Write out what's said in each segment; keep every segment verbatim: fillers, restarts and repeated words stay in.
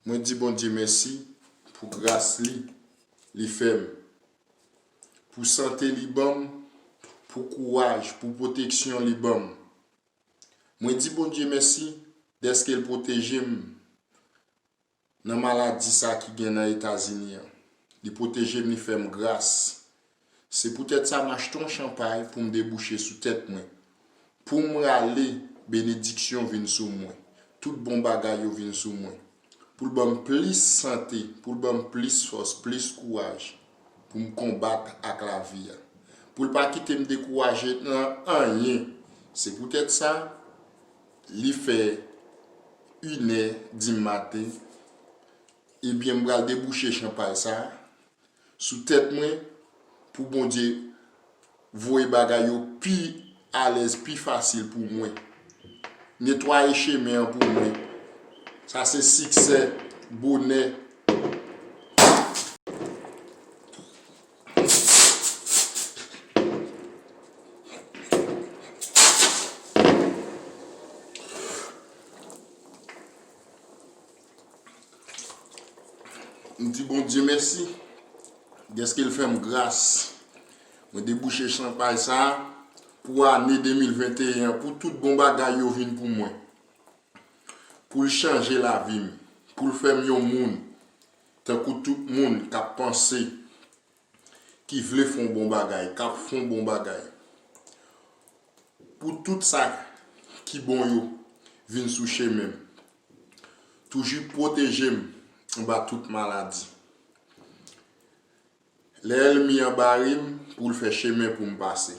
Mwen di Bondye mèsi pou gras li, li fè m, pou sante li ban m, pou kouraj, pou pwoteksyon li ban m. Mwen di Bondye mèsi dèske l pwoteje m nan maladi sa ki gen nan Etazini an. Li pwoteje m, li fè m gras. Se poutèt sa m achte yon chanpay pou m debouche sou tèt mwen. Pou m rale, benediksyon vin sou mwen. Tout bon bagay yo vin sou mwen. Pou l ban m plis sante, pou l ban m plis fòs, plis kouraj, pou m konbat ak lavi a. Pou l pa kite m dekouraje nan anyen. Se poutèt sa, li fè inè dimaten, ebyen, m pral debouche chanpay sa a sou tèt mwen pou Bondye voye bagay yo pi alèz, pi fasil pou mwen. Netwaye chemen an pou mwen. Sa se siksè, bonè. M di Bondye mèsi dèske l fè m gras. Mwen debouche chanpay sa a pou ane de mil venteyen an, pou tout bon bagay yo vin pou mwen. Pou l chanje lavi m, pou l fè m yon moun tankou tout moun k ap panse, ki vle fè yon bon bagay, k ap fè yon bon bagay. Pou tout sa ki bon yo vin sou chemen m. Toujou pwoteje m anba tout maladi. Lè ènmi an bare m, pou l fè chemen pou m pase.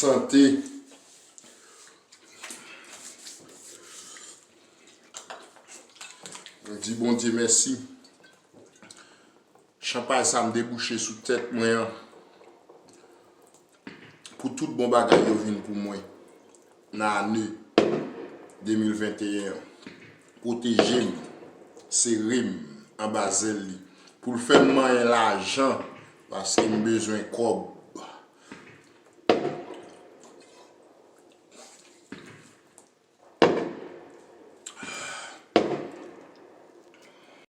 Sante. Mwen di Bondye mèsi. Chanpay sa m debouche sou tèt mwen an, pou tout bon bagay yo vin pou mwen nan ane de mil venteyen an. Pwoteje m, sere m anba zèl li, pou l fè m manyen lajan, paske m bezwen kòb.